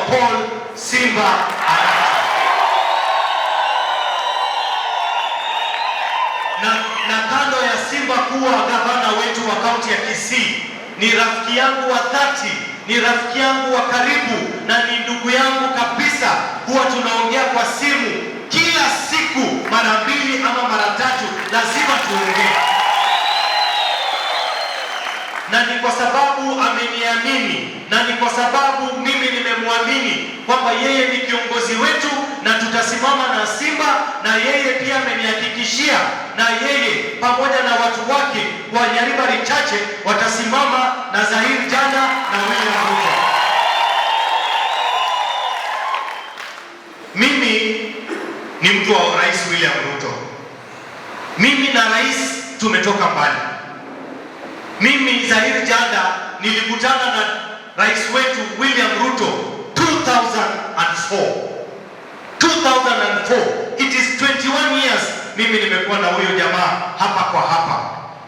Paul Simba Arati. Na kando ya Simba kuwa gavana wetu wa kaunti ya Kisii, ni rafiki yangu wa dhati, ni rafiki yangu wa karibu na ni ndugu yangu kabisa. Huwa tunaongea kwa simu kila siku mara mbili ama mara tatu, lazima tuongee, na ni kwa sababu ameniamini na ni kwa sababu mimi nimemwamini kwamba yeye ni kiongozi wetu na tutasimama na Simba, na yeye pia amenihakikishia, na yeye pamoja na watu wake wa Nyaribari Chache watasimama na Zahir Janda na William Ruto. Mimi ni mtu wa Rais William Ruto. Mimi na rais tumetoka mbali. Mimi Zahir Janda nilikutana na rais wetu William Ruto 2004. 2004. It is 21 years mimi nimekuwa na huyo jamaa hapa kwa hapa.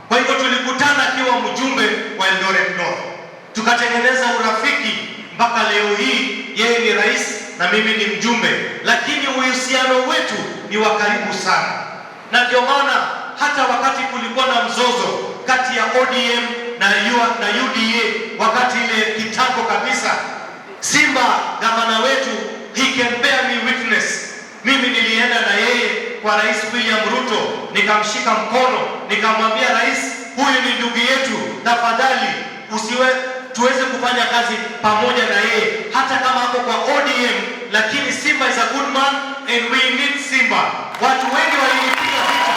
Kwa hivyo tulikutana akiwa mjumbe wa Eldoret North, tukatengeneza urafiki mpaka leo hii, yeye ni rais na mimi ni mjumbe, lakini uhusiano wetu ni wa karibu sana, na ndio maana hata wakati kulikuwa na mzozo kati ya ODM na UDA wakati ile kitambo kabisa, Simba gavana wetu, he can bear me witness. Mimi nilienda na yeye kwa Rais William Ruto, nikamshika mkono, nikamwambia rais, huyu ni ndugu yetu, tafadhali usiwe tuweze kufanya kazi pamoja na yeye hata kama ako kwa ODM, lakini Simba is a good man and we need Simba. Watu wengi walinipiga vita,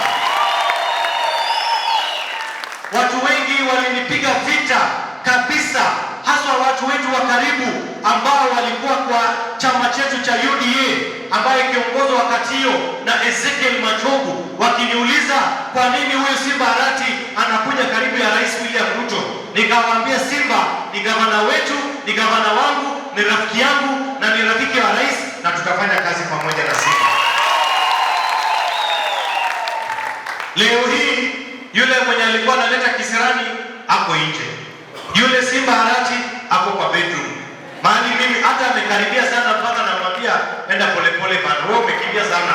watu wengi walinipiga vita kabisa, haswa watu wetu wa karibu ambao walikuwa kwa chama chetu cha UDA ambaye ikiongozwa wakati hiyo na Ezekiel Machogu, wakiniuliza kwa nini huyu Simba Arati anakuja karibu ya Rais William Ruto. Nikawaambia Simba ni gavana wetu, ni gavana wangu, ni rafiki yangu na ni rafiki wa rais, na tutafanya kazi pamoja na Simba. Leo hii yule mwenye alikuwa analeta kisirani ako nje, yule Simba Arati ako kwa bedroom mahali mimi hata amekaribia sana mpaka namwambia enda polepole bana, wewe umekimbia sana.